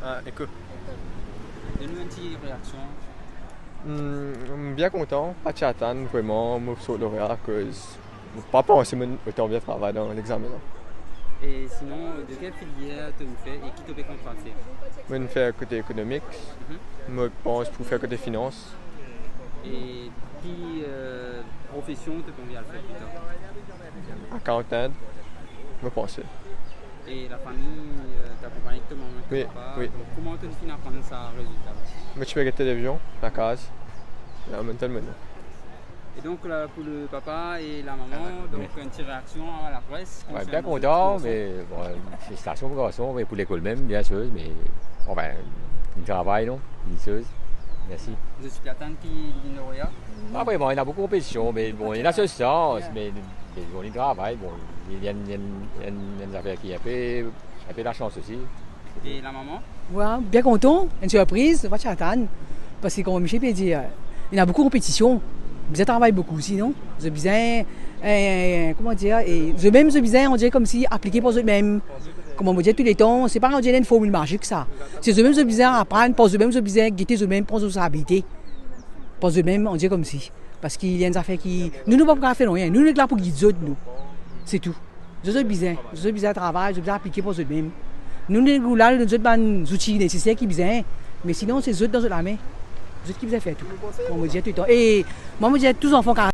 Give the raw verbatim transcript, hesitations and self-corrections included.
Ah, eko. Donn nou enn ti reaksion. Hmm, mo bien kontan, pa ti atann vreman mo sort lorea, akoz mo pa panse mo otan bien travay dan legzame la. E sinon, de kel filier to inn fer e ki to pe kontan fer? Mo inn fer kote ekonomik, Mhm. mo pans pou fer kote finans. E ki, euh, profesion to pe anvi al fer pli tar? Accountant, mo panse. E lafami, euh, to akonpagn ek to mama, ek to Wi, papa. Wi. Donk, kouma to finn aprann sa rezilta la? Mo ti pe get televizion, lakaz. La, mo tonn mem. E donk, la, pou le papa e la mama, Ah, donk, wi. Enn ti reaksion a lapres Wi, konsern bien kontan, garson. Me bon, felisitasyon pou garson, me pou lekol mem, bien sir, me, anfin, li travay, non, li sir. Mersi. Zot ti pe atann ki li vinn lorea? Ah, vreman, ena boukou konpetision, me bon, ena so sans, Yeah. me, me bon, li travay, bon, li, li enn, enn, enn, enn zafer ki enpe, enpe lasans osi. E la mama? Wi, bien kontan, enn sirpriz, pa ti atann. Parski kouma misie pe dir, ena boukou konpetision. Bizin travay boukou osi, non? Zot bizin, eh, kouma dir, e zot mem, zot bizin, on dirait koumsi aplike par zot mem. Kouma mo dir touletan, se pa, on dirait, enn formil mazik sa. Se zot mem, zot bizin aprann, par zot mem, zot bizin gete zot mem, pran zot responsabilite. Par zot mem, on dirait koumsi. Parski li enn zafer ki, nou, nou pa pou kapav fer nanye. Nou, nou la pou gid zot, nou. Se tou. Zot, zot bizin, zot bizin travay, zot bizin aplike par zot mem. Nou, nou la, nou donn zot bann zouti neseser ki bizin, me sinon, se zot dan zot lame. Zot ki bizin fer tou. Mwa, mo dir touletan. E mwa, mo dir tou zanfan,